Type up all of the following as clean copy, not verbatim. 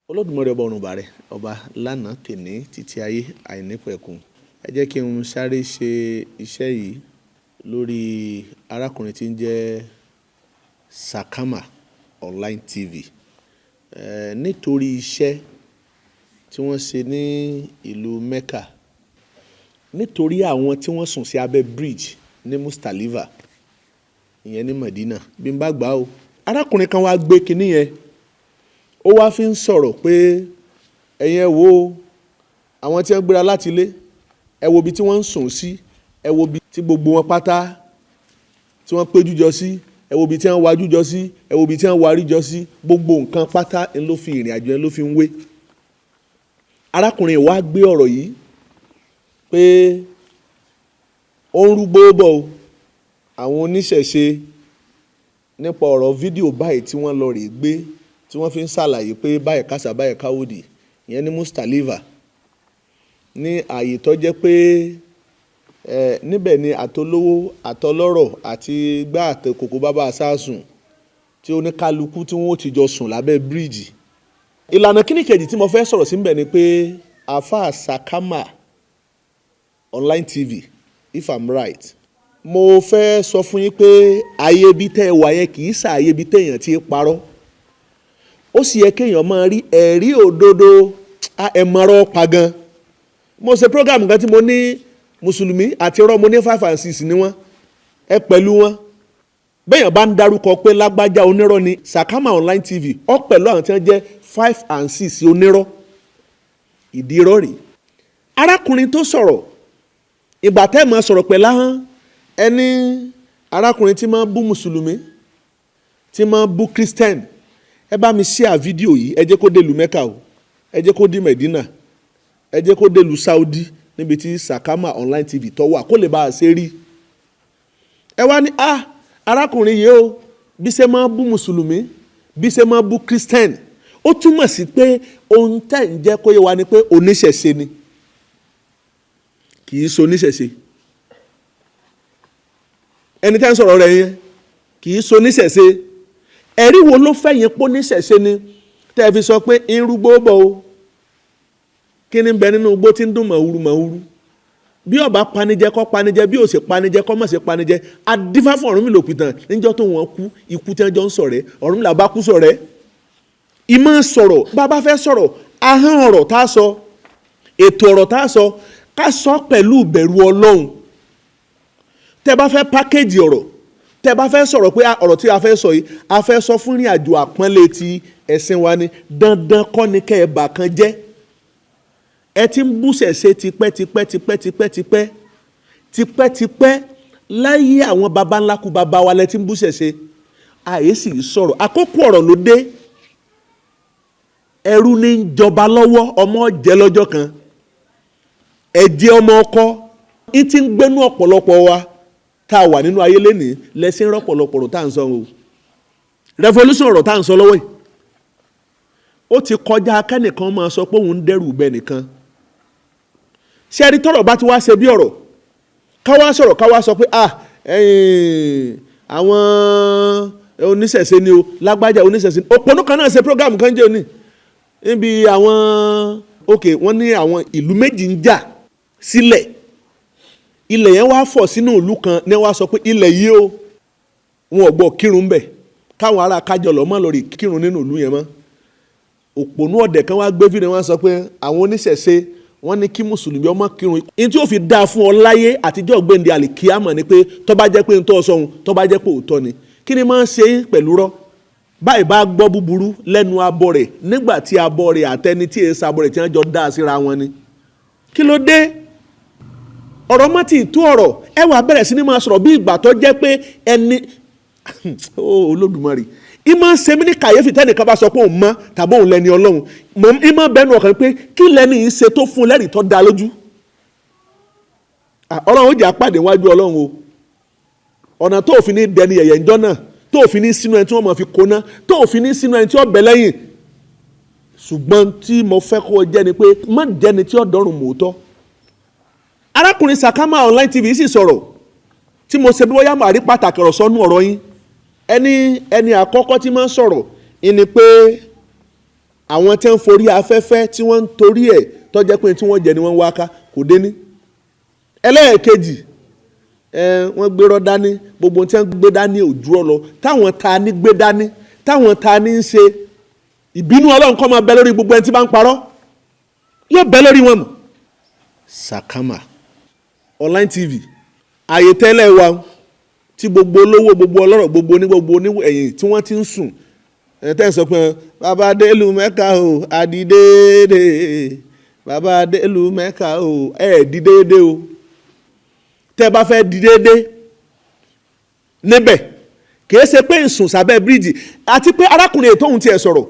Olódùmarè ọba ọ̀run bàrẹ̀ ọba lánàá tèní títí ayé àìnípẹ̀kun. Ẹ jẹ́ kí n sáré ṣe iṣẹ́ yìí lórí arákùnrin tí ń jẹ́ Sakama Online TV. Nítorí iṣẹ́ tí wọ́n ṣe ní ìlú Mecca, nítorí àwọn tí wọ́n sùn sí abẹ́ bridge ní Mustalifa, ìyẹn ní Medina. Bí n bá gbà ó, arákùnrin kan wá gbé kinní yẹn, ó wá fi ń sọ̀rọ̀ pé ẹ̀yin ẹ wo àwọn tí wọ́n gbéra láti ilé, ẹ wo ibi tí wọ́n ń sùn sí, ẹ wo ibi tí gbogbo wọn pátá tí wọ́n péjú jọ sí, ẹ wo ibi tí wọ́n wájú jọ sí, ẹ wo ibi tí wọ́n warí jọ sí. Gbogbo nǹkan pátá ń ló fi ìrìn àjò yẹn ló fi ń wé. Arákùnrin wa gbé ọ̀rọ̀ yìí pé ó ń rúgbó bọ̀ o, àwọn oníṣẹ̀ṣe, nípa ọ̀rọ̀ fídíò báyìí tí wọ́n lọ rè gbé, tí wọ́n fi ń ṣàlàyé pé báyìí kásá báyìí káwòdì, ìyẹn ní Mustalifa, ní ààyè tó jẹ́ pé ẹ níbẹ̀ ni àtolówó àtọlọ́rọ̀ àti gbá àtẹkòkò bàbá àsásùn tí oníkálukú tí wọ́n ti jọ sùn lábẹ́ bíríìjì. Ìlànà kíní kejì tí mo fẹ́ sọ̀rọ̀ sí níbẹ̀ ni pé àáfàá Sakama Online TV, if I'm right, mo fẹ́ sọ fún yín pé ayé bí tẹ́ ẹ wà yẹn kì í ṣàyè bí téèyàn ti parọ́. Ó sì yẹ kéèyàn máa rí ẹ̀rí òdodo. Ẹ mọ̀rọ̀ pa gan. Mo ṣe program kan tí mo ní mùsùlùmí àti irọ́, mo ní five and six ni wọ́n ẹ pẹ̀lú wọn. Bẹ́ẹ̀yàn bá ń darúkọ pé lágbájá onírọ́ ni, Sakama Online TV ọ pẹ̀lú àwọn tí wọ́n jẹ́ five and six onírọ́. Ìdí irọ́ rèé. Arákùnrin tó sọ̀rọ̀, ìgbà tẹ́ ẹ̀ máa sọ̀rọ̀ pẹ̀lú ahọ́n ẹni, arákùnrin tí máa bú mùsùlùmí, tí máa bú Christian, ẹ bá mi share fídíò yìí. Ẹ jẹ́ kó dé ìlú Mecca o, ẹ jẹ́ kó dé Medina, ẹ jẹ́ kó dé ìlú Saudi níbi tí Sakama Online TV tó wà, kó lè bá a ṣe rí. Ẹ wá ní, ah, arákùnrin yìí o, bí ṣe máa bú mùsùlùmí, bí ṣe máa bú Christian, ó túmọ̀ sí pé ohun tẹ̀ ń jẹ́ kó yé wa ni pé oníṣẹ̀ṣe ni. Kì í ṣe oníṣẹ̀ṣe. Ẹni tẹ́ ń sọ̀rọ̀ rẹ̀ yẹn kì í ṣe oníṣẹ̀ṣe. Ẹ̀rí wo ló fẹ́ yẹn pé oníṣẹ̀ṣe ni tẹ́ ẹ fi sọ pé irúgbó bọ̀ o? Kí ni bẹ nínú igbó tí ń dùn mọ̀húrú mọ̀húrú? Bí ọba panijẹ kọ́ panijẹ, bí òsè panijẹ kọ́ mọ̀ sí panijẹ. Adífá fún Ọ̀rúnmìlà òpìtàn níjọ́ tó wọ́n kú ikú tí wọ́n jọ ń sọ̀rẹ́, Ọ̀rúnmìlà bá kú sọ̀rẹ́. Ìmọ̀ sọ̀rọ̀, bàbá fẹ́ sọ̀rọ̀, ahọ́n ọ̀rọ̀ tá a sọ, ètò ọ̀rọ̀ tá a sọ, ká sọ pẹ̀lú ìbẹ̀rù Ọlọ́run. Tẹ́ bá fẹ́ pákéjì ọ̀rọ̀, tẹ́ bá fẹ́ sọ̀rọ̀ pé ọ̀rọ̀ tí a fẹ́ sọ yìí, a fẹ́ sọ fún ìrìn àjò àpọ́nlé ti ẹ̀sìn wa ni, dandan kọ́ ni kẹ́ ẹ bà kan jẹ́. Ẹ ti ń búṣẹ̀ ṣe tipẹ́ tipẹ́ tipẹ́ tipẹ́ tipẹ́ tipẹ́ tipẹ́ láyé àwọn baba ńlá kú baba wa lẹ ti ń búṣẹ̀ ṣe. Àyè sì sọ̀rọ̀, àkókò ọ̀rọ̀ ló dé. Ẹrú ní ń jọba lọ́wọ́, ọmọ jẹ́ lọ́jọ́ kan, ẹ̀jẹ̀ ọmọ ọkọ ń ti ń gbénú ọ̀pọ̀lọpọ̀ wa tá a wà nínú ayé lénìí lẹ́sìn rọ́pọ̀lọpọ̀ ọ̀rọ̀ tá à ń sọ o. Revolution ọ̀rọ̀ tá à ń sọ lọ́wọ́ yìí, ó ti kọjá kẹ́nìkan máa sọ pé òun ń dẹ́rù bẹ́ẹ̀ nìkan. Ṣé ẹni tọ́rọ̀ bá ti wá ṣe bí ọ̀rọ̀, ká wá sọ̀rọ̀, ká wá sọ pé, ah, àwọn oníṣẹ̀ṣe ni o, lágbájá oníṣẹ̀ṣe ni. Òpònú kan náà ṣe program kan jẹ́ òní níbi àwọn, ok, wọ́n ní àwọn ìlú méjì ń jà sílẹ̀, ilẹ̀ yẹn wá fọ̀ sínú ìlú kan ní wọ́n á sọ pé ilẹ̀ yìí o, wọn ò gbọ́ kírun bẹ̀, káwọn ará kájọ lọ́ mọ́ lórí kírun nínú ìlú yẹn mọ́. Òpònú ọ̀dẹ̀ kan wá gbé fídíò, wọn sọ pé àwọn oníṣẹ̀ṣe wọ́n ní kí mùsùlùmí ọmọ kírun. Ní tí ó fi dáa fún ọ láyé àtijọ́ gbẹ̀ǹdẹ̀ àlìkíyàmọ̀ ni pé tó bá jẹ́ pé ń tọ́ sọ ohun tó bá jẹ́ pé òótọ́ ni, kí ni máa ń ṣe pẹ̀lú rọ́ báyìí? Bá gbọ́ búburú lẹ́nu abọ́ rẹ̀ nígbà tí abọ́ rẹ̀ àtẹni tí èsì abọ́ rẹ̀ tí wọ́n jọ dá síra wọn ni. Kí ló dé? Ọ̀rọ̀ mọ́ ti tú ọ̀rọ̀ ẹ wà bẹ̀rẹ̀ sí ni máa sọ̀rọ̀ bí ìgbà tó jẹ́ pé ẹni Olódùmarè. Ìmọ̀ ṣe mí ní kàyéfì tẹ́nìkan bá sọ pé òun mọ́ tàbí òun lẹ́ni Ọlọ́run. Ìmọ̀ bẹ́nu ọkàn pé kí lẹ́ni yìí ṣe tó fún lẹ́rìí tó dá lójú. Ọlọ́run ó jẹ́ àpàdé wájú Ọlọ́run o. Ọ̀nà tó fi ní dẹni yẹ̀yẹ̀ ńjọ́ náà, tó fi ní sínú ẹni tí wọ́n máa fi kóná, tó fi ní sínú ẹni tí ó bẹ lẹ́yìn. Ṣùgbọ́n tí mo fẹ́ kó jẹ́ ni pé má jẹ́ni tí ó dọ́rùn mòótọ́. Arákùnrin Sakama Online TV sì sọ̀rọ̀ tí mo ṣe bí wọ́n yá màá rí pàtàkì ọ̀rọ̀ sọ́nú ọ̀rọ̀ yín. Ẹni àkọ́kọ́ tí máa ń sọ̀rọ̀ ìní pé Àwọn tí wọ́n forí afẹ́fẹ́ tí wọ́n ń torí ẹ̀ tó jẹ́ pé tí wọ́n jẹ ni wọ́n ń wá ká kò dé ní. Ẹlẹ́ẹ̀kejì, wọ́n gbérọ́ dání, gbogbo tí wọ́n gbé dání òjú ọ lọ, táwọn ta ní gbé dání, táwọn ta ní ń ṣe. Ìbínú Ọlọ́run kó máa bẹ lórí gbogbo ẹni tí bá ń parọ́, yóò bẹ lórí wọn mọ̀. Sakama Online TV, ààyè tẹ́lẹ̀ wa tí gbogbo olówó, gbogbo ọlọ́rọ̀, gbogbo oní, gbogbo oní ẹ̀yìn tí wọ́n ti ń sùn. Ẹ̀ tẹ́ ẹ̀ sọ pé bàbá délù Mẹ́ka o, àdìdéédé, bàbá délù Mẹ́ka o, ẹ̀ dìdéédé o. Tẹ́ ẹ bá fẹ́ dìdéédé níbẹ̀, kìí ṣe pé ìsùn sábẹ́ bíríìjì. Àti pé arákùnrin ètò òun tiẹ̀ sọ̀rọ̀,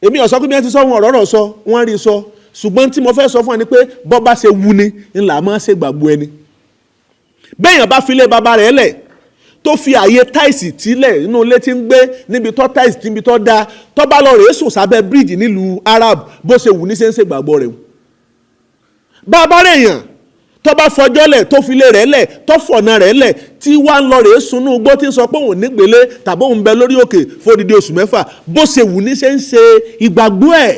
èmi ò sọ pé bí wọ́n ti sọ wọn ọ̀rọ̀ rọ̀ sọ, wọ́n rí sọ, ṣùgbọ́n tí mo fẹ́ sọ fún ẹ ni pé bọ́ bá ṣe wu ni ńlá máa ṣe gbàgbọ́ ẹni. Bẹ́ẹ̀yàn bá filé bàbá rẹ̀ lẹ̀, tó fi àyè táìsì tílẹ̀ inú ilé tí ń gbé níbi tó táìsì níbi tó dáa, tó bá lọ rèé sùn sábẹ́ bíríìjì nílùú Arab, bó ṣe wù ní ṣe ń ṣe gbàgbọ́ rẹ̀. Bàbá rẹ̀ yàn tó bá fọjọ́ lẹ̀, tó filé rẹ̀ lẹ̀, tó fọ̀nà rẹ̀ lẹ̀, tí wàá ń lọ rèé sunú igbó, tí ń sọ pé òun nígbélé tàbí òun bẹ lórí òkè fódìdí oṣù 6, bó ṣe wù ní ṣe ń ṣe ìgbàgbọ́ ẹ̀.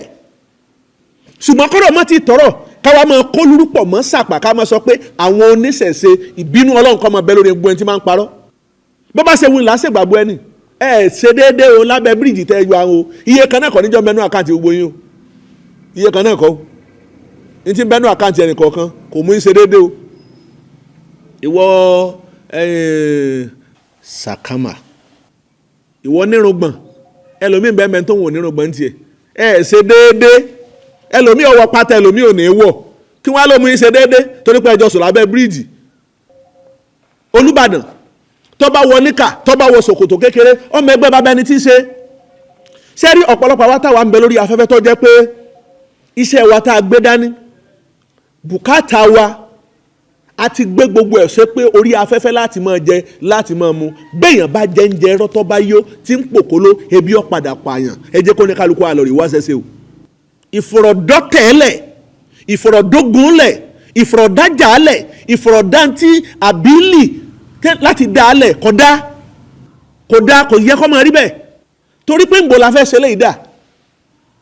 Ṣùgbọ́n kọ́rọ̀ mọ́ ti tọ̀rọ̀ káwa máa kó lúrúpọ̀ mọ́ sàpà, ká máa sọ pé àwọn oníṣẹ̀ṣe, ìbínú Ọlọ́run kó máa bẹ lórí gbogbo ẹni tí máa ń parọ́. Bó bá ṣe wù ní làásìgbàgbọ́ ẹni. Ẹ ṣe déédéé o lábẹ́ bíríìjì tẹ́ yọ àwọn o. Iye kan náà kọ́ níjọ́ mẹ́nu àkáǹtì gbogbo yín o, iye kan náà kọ́ o ní ti bẹ́nu àkáǹtì ẹnì kọ̀ọ̀kan kò mú í ṣe déédéé o. Ìwọ Sakama, ìwọ nírùngbọ̀n, ẹlòmíì bẹ́ẹ̀ mẹ́ni tó ń wò nírùngbọ̀n tiẹ̀. Ẹ ṣe déédéé, ẹlòmíì ọwọ́ pátá, ẹlòmíì ò ní wọ̀, kí wọ́n á ló mú í ṣe déédéé torí pé ẹjọ́ sùn lábẹ́ bíríìjì. Olúbàdàn tó bá wọ níkà, tó bá wọ ṣòkòtò kékeré, ọmọ ẹgbẹ́ bàbá ẹni tí í ṣe. Sẹ́rí ọ̀pọ̀lọpọ̀ àwa táwa ń bẹ lórí afẹ́fẹ́ tó jẹ́ pé iṣẹ́ wa tá a gbé dání, bùkátà wa a ti gbé gbogbo ẹ̀ ṣe pé orí afẹ́fẹ́ láti máa jẹ, láti máa mu. Béèyàn bá jẹ ń jẹ ẹrọ́ tó bá yó tí ń pòkóló, ebi ó padà pààyàn. Ẹ jẹ́ kó ní kálukú àlọ́rì wá ṣẹṣẹ o. Ìfọ̀rọ̀dọ́tẹ̀ẹ́lẹ̀, ìfọ̀rọ̀dógunlẹ̀, ìfọ̀rọ̀dájàálẹ̀, ìfọ̀rọ̀dántí àbílì láti dáálẹ̀, kódà kódà kò yẹ kó máa rí bẹ́ẹ̀. Torí pé ńgbò la fẹ́ ṣe léyìí dà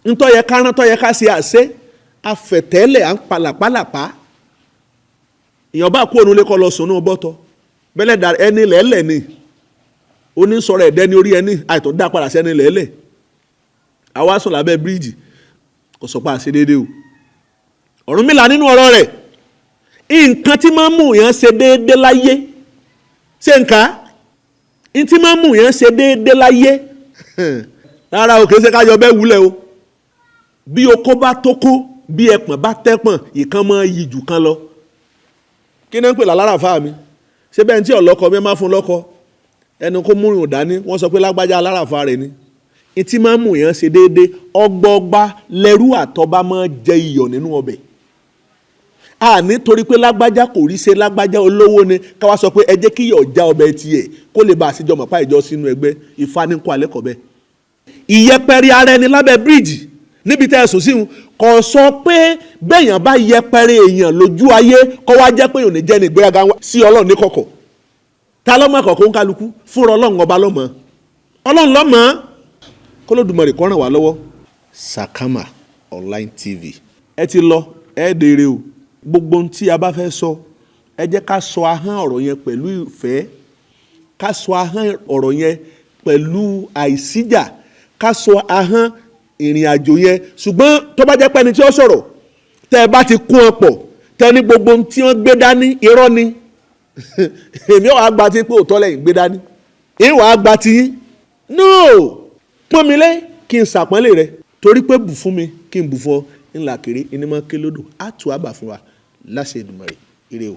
ńtọ́ yẹ ká rán, tọ́ yẹ ká ṣe àṣẹ afẹ̀tẹ́lẹ̀ à ń palàpalàpá. Èèyàn bá kú òun lé kọ́ lọ sùn ní bọ́tọ̀ bẹ́lẹ̀ dà ẹni lẹ́lẹ̀ ni onísọ̀rọ̀ ẹ̀dẹ́ ní orí ẹni àìtọ́ dá padà sẹ́ni lẹ́lẹ̀. Àwa sùn lábẹ́ bíríìjì, kò sọ pé àṣẹ déédéé o. Ọ̀rúnmìlà nínú ọ̀rọ̀ rẹ̀, nǹkan tí máa ń mú yẹn ṣe déédéé láyé, ṣé nǹkan tí máa ń mú yẹn ṣe déédéé láyé rárá o, kì í ṣe ká yọ bẹ́ẹ̀ wúlẹ̀ o. Bí okó bá tókó, bí ẹpọ̀n bá tẹ́pọ̀n, ìkan máa yí jù kan lọ. Kí ni ń pè lálára fáà mi? Ṣé bẹ́ẹ̀ tí ọ̀lọ́kọ mi máa fún lọ́kọ ẹnu kó múrin dání, wọ́n sọ pé lágbájá alára rẹ̀ ni. Ìtí máa ń mú yẹn ṣe déédéé, ọgbọọgba lẹ́rú àtọba máa jẹ iyọ̀ nínú ọbẹ̀. A nítorí pé lágbájá kò rí ṣe, lágbájá olówó ni, káwá sọ pé ẹ jẹ́ kí iyọ̀ já ọbẹ̀ tiẹ̀ kó lè bá àṣejọ mọ̀pá ìjọ sínú ẹgbẹ́. Ifá ní kó alẹ́ kọ̀ bẹ́ẹ̀. Ìyẹpẹrẹ ara ẹni lábẹ́ bíríìjì níbi tẹ́ ẹ sùn síhun kò sọ pé bẹ́ẹ̀yàn bá yẹpẹrẹ èèyàn lójú ayé kó wá jẹ́ pé òní jẹ́ ní ìgbéraga sí Ọlọ́run ní kọ̀kọ̀. Ta lọ́mọ kọ̀ọ̀kan ń kálukú fúnra Ọlọ́run ọba lọ́mọ, Ọlọ́run lọ́mọ. K'Olódùmarè kó ràn wá lọ́wọ́. Sakama Online TV, ẹ ti lọ, ẹ dèrè o. Gbogbo ohun tí a bá fẹ́ sọ, ẹ jẹ́ ká sọ ahọ́n ọ̀rọ̀ yẹn pẹ̀lú ìfẹ́, ká sọ ahọ́n ọ̀rọ̀ yẹn pẹ̀lú àìsíjà, ká sọ ahọ́n ìrìn àjò yẹn. Ṣùgbọ́n tó bá jẹ́ pé ẹni tí ó sọ̀rọ̀ tẹ́ ẹ bá ti kún ọ pọ̀, tẹ́ ní gbogbo ohun tí wọ́n gbé dání irọ́ ni, èmi ò wá gba tí pé òótọ́ lẹ́yìn gbé dání, ìwà gba tí yín no. Pọ́n mi lé kí n ṣàpọ́nlé rẹ, torí pé bù fún mi kí n bù fún ọ ńlá kéré ẹni máa ké lódò á tù á bà fún wa láṣẹ Èdùmàrè. Ire o.